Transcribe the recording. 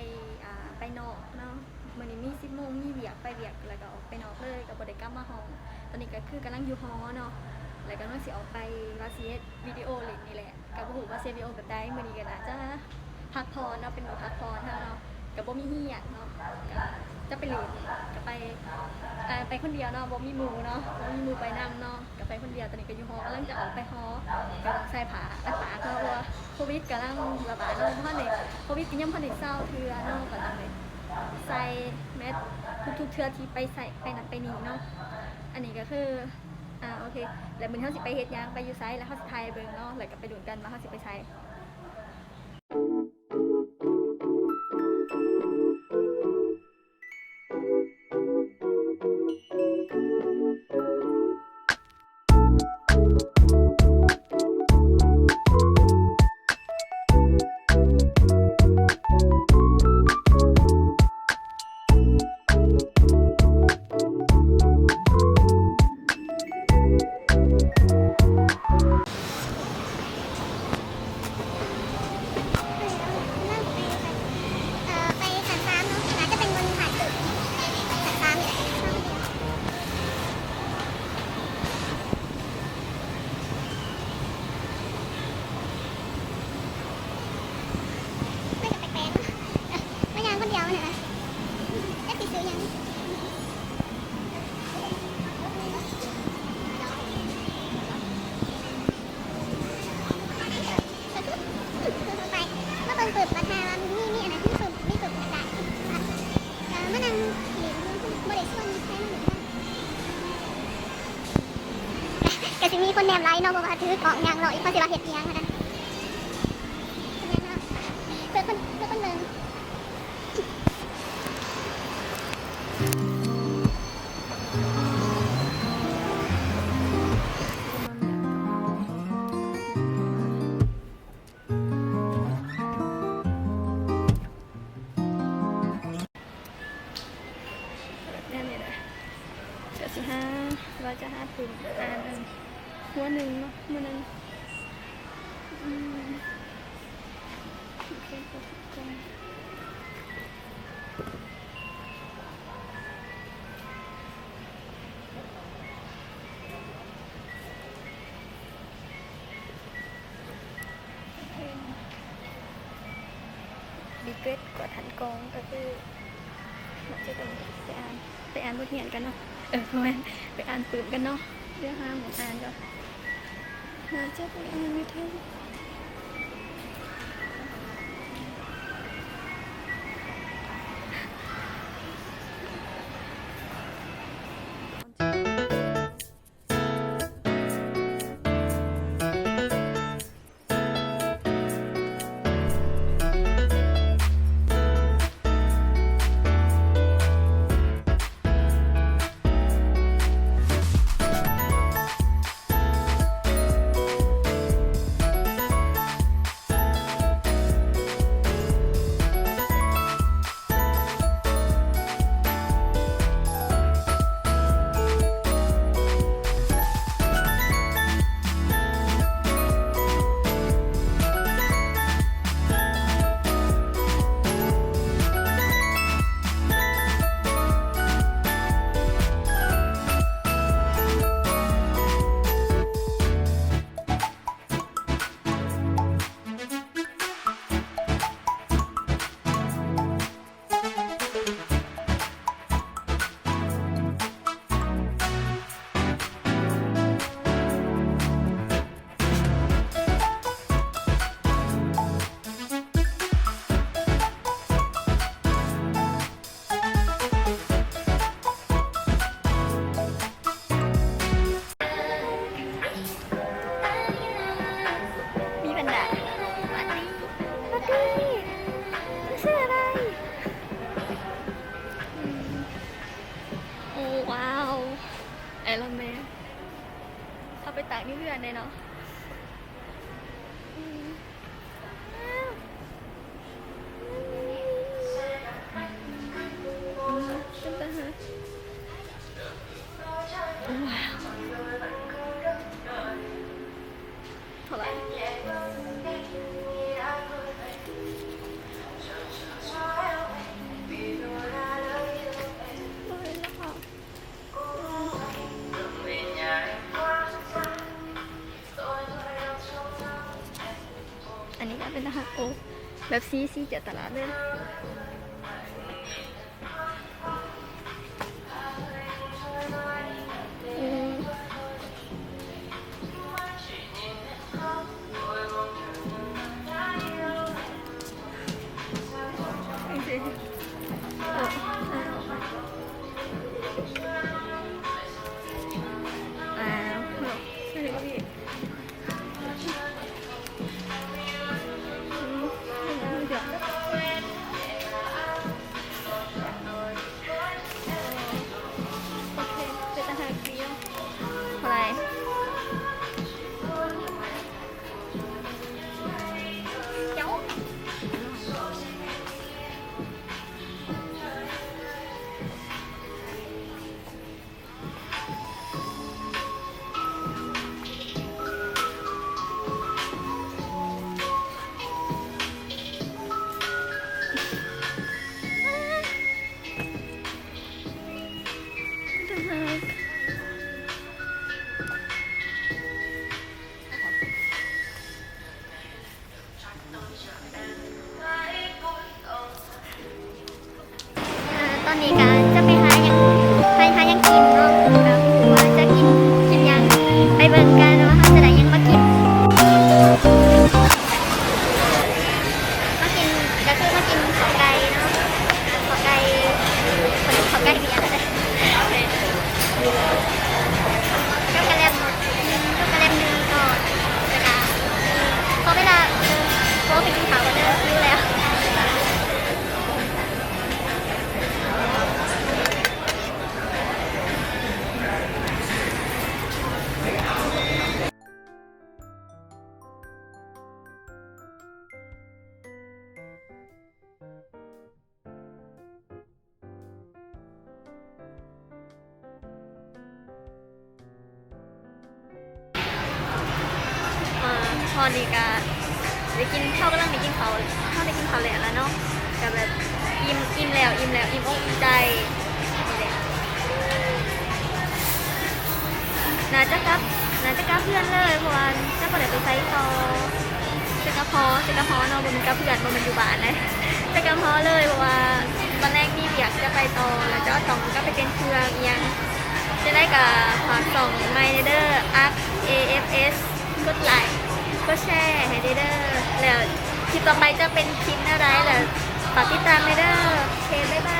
ໄປ ອ່າ ໄປນອກເນາະ ມື້ນີ້ມີສິບໂມງ ມີວຽກ ໄປວຽກ ແລ້ວກໍອອກໄປນອກເລີຍ ກໍບໍ່ໄດ້ກັບມາຫ້ອງ. ຕອນນີ້ກໍຄືກຳລັງຢູ່ຫໍເນາະ ແລ້ວກຳລັງຊິອອກໄປ ວ່າຊິເຮັດວິດີໂອຫຼິ້ນນີ້ແຫຼະ ກໍບໍ່ຮູ້ວ່າຊິເຮັດວິດີໂອແບບໃດ. ມື້ນີ້ກໍໜ້າຈະພັກຜ່ອນເນາະ ເປັນມື້ພັກຜ່ອນເຮົາເນາະ ກໍບໍ່ມີຮຽນເນາະ ກໍຈະໄປຫຼິ້ນ ກໍໄປ ເອີ່ ໄປຄົນດຽວເນາະ ບໍ່ມີໝູ່ເນາະ ບໍ່ມີໝູ່ໄປນຳເນາະ. ກໍໄປຄົນດຽວ ຕອນນີ້ກໍຢູ່ຫໍ ກຳລັງຈະອອກໄປຫໍ ກໍຕ້ອງໃສ່ຜ້າອັດປາກເນາະ ເພາະວ່າໂຄວິດກຳລັງລະບາດເນາະ ບໍ່ທັນໄດ້ ໂຄວິດກໍຍັງບໍ່ທັນໄດ້ເຊົາເທື່ອເນາະ ກໍຕ້ອງໄດ້ໃສ່ແມັດທຸກໆເທື່ອທີ່ໄປໃສ່ ໄປນັ້ນໄປນີ້ເນາະ. ອັນນີ້ກໍຄື ອ່າ ໂອເຄ ແລ້ວມື້ນີ້ເຮົາຊິໄປເຮັດຫຍັງ ໄປຢູ່ໃສ ແລ້ວເຮົາຊິຖ່າຍໃຫ້ເບິ່ງເນາະ ແລ້ວກໍໄປລຸ້ນກັນວ່າເຮົາຊິໄປໃສ. ມັນກໍແປກໆເນາະ ມາຍ່າງຄົນດຽວຫັ້ນນະ ຈັກຊິຊື້ຫຍັງ. ກໍຄື ຄືທົ່ວໄປ ມາເບິ່ງປຶບ ບັດຫາວ່າມີ ມີອັນນັ້ນ ມີປຶບ ມີປຶບກະໄດ້ ກໍມານັ່ງຫຼິ້ນ ບໍ່ໄດ້ຊວນໃຜມາຫຼິ້ນນຳ. ກໍຊິມີຄົນແນມຫຼາຍເນາະ ເພາະວ່າຖືກ້ອງຍ່າງເລາະຢູ່ ເຂົາຊິວ່າເຮັດອີ່ຫຍັງຫັ້ນນະ ເພື່ອຄົນ ເພື່ອຄົນເບິ່ງ. ແນວນີ້ແຫຼະ ກໍຊິຫາ ວ່າຈະຫາປຶ້ມອ່ານອັນຫົວໜຶ່ງເນາະ ມື້ນັ້ນ ອືມ ໂອເຄ ກໍ request ກວດຄັນກອງ ກໍຄື ໜ້າຈະຕ້ອງໄປອ່ານ ໄປອ່ານບົດຮຽນກ່ອນເນາະ ເອີ ບໍ່ແມ່ນ ໄປອ່ານປຶ້ມກ່ອນເນາະ ດຽວຫາໝ່ອງອ່ານກ່ອນ ໜ້າຈະໄປອ່ານຢູ່ເທິງ. มีแพนด้า ปาร์ตี้ ปาร์ตี้ มันชื่ออะไร อืม โอ้ ว้าว ไอรอนแมน เอาไปตากอยู่เฮือนได้เนาะ อืม เท่าไหร่? ແບບຊີ້ ຊີ້ຈາກຕະຫຼາດເລີຍ. ອືມ ອ້າວ ໂອເຄ ເປັນຕາຮັກດີເນາະ. ເທົ່າໃດ? ເຈົ້າ. ຕອນນີ້ກະຈະໄປຫາຫຍັງ ໄປຫາຫຍັງກິນເນາະ ກະບໍ່ຮູ້ວ່າຈະກິນ ກິນຫຍັງ ໄປເບິ່ງກັນວ່າເຮົາຈະໄດ້ຫຍັງມາກິນ. ມາກິນ ກະຄືມາກິນເຂົ້າໄກ່ເນາະ ເຂົ້າໄກ່ ເຂົ້າໄກ່ວຽດ ກັບກະແລັບ ກັບກະແລັບໜຶ່ງກ່ອນ ແລ້ວກະຂໍເວລາ ເອີ ຂໍໄປກິນເຂົ້າກ່ອນເດີ ຫິວແລ້ວ. ມາຮອດນີ້ກະໄດ້ກິນ ເຮົາກຳລັງໄດ້ກິນເຂົ້າ ເຮົາໄດ້ກິນເຂົ້າແລ້ວລະເນາະ ກະແບບ ອີ່ມ ອີ່ມແລ້ວ ອີ່ມແລ້ວ ອີ່ມອົກອີ່ມໃຈນີ້ແຫຼະ. ໜ້າຈະກັບ ໜ້າຈະກັບເຮືອນເລີຍ ເພາະວ່າຈະບໍ່ໄດ້ໄປໃສຕໍ່ ຈະກັບຫໍ ຈະກັບຫໍເນາະ ບໍ່ແມ່ນກັບເຮືອນ ບໍ່ແມ່ນຢູ່ບ້ານເດ້ ຈະກັບຫໍເລີຍ ເພາະວ່າຕອນແລງມີວຽກຈະໄປຕໍ່ ແລ້ວຈະຕ້ອງກັບໄປປ່ຽນເຄື່ອງອີ່ຫຍັງ. ຈັ່ງໃດກະຝາກຊ່ອງໃໝ່ແດ່ເດີ ອັກ ເອ ເອັຟ ເອັສ ກົດໄລ ກົດແຊໃຫ້ແດ່ເດີ ແລ້ວຄລິບຕໍ່ໄປຈະເປັນຄລິບແນວໃດ ແລ້ວຝາກຕິດຕາມແດ່ເດີ. ໂອເຄ ບາຍບາຍ.